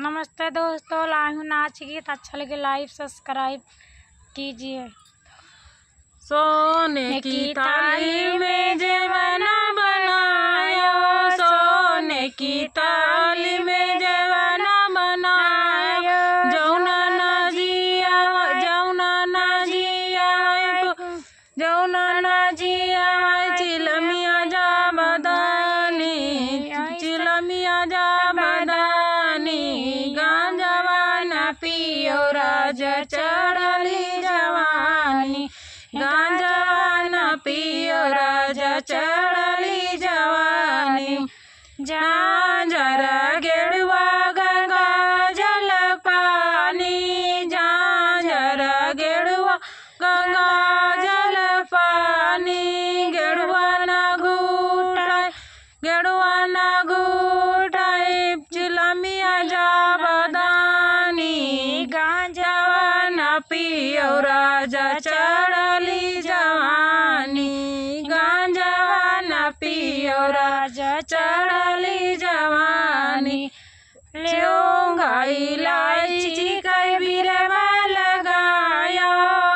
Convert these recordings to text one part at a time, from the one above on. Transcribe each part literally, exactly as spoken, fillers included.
नमस्ते दोस्तों, लाए हूँ नाच गीत, अच्छा लगे like subscribe कीजिए। सोने की थाली में जेवना बनायो, सोने की थाली में जेवना बनायो, जौना ना जिया, जौना ना जिया, जौना ना जिया, चिलमिया जा बदानी, चिलमिया जा बदानी, गांजवा ना पियो राजा चढ़ली जवानी, गांजवा ना पियो राजा चढ़ली जवानी। झांझर गेड़ुआ गंगा जल पानी, झांझर गेड़ुआ गंगा जल पानी, गेड़ुआ ना घूटाई, गेड़ुआ ना घूटाई, चिलमिया जा बदानी, गांजवा ना पियो राजा चढ़ली जवानी, गांजवा ना पियो राजा चढ़ली जवानी। लेओंगा इलायची कई बिरवा लगायो,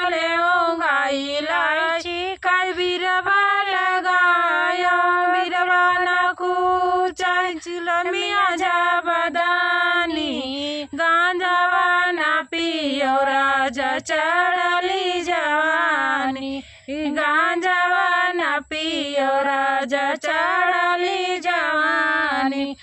लेओंगा इलायची कई बिरवा लगायो, बिरवा ना कुचाई चिलमिया जा बदानी, गांजवा ना पियो राजा चढ़ली जवानी, गांजवा ना पियो राजा चढ़ली जवानी।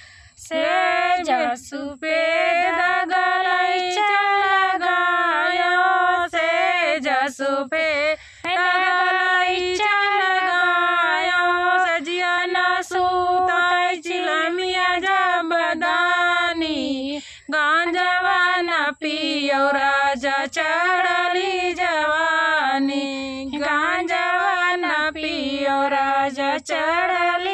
सेज सुपेद गलैचा लगायो, सेज सुपेद गलैचा लगायो, सजिया ना सूताई चिलमिया जा बदानी, गांजवा ना पियो राजा चढ़ली जवानी, गांजवा ना पियो राजा चढ़ली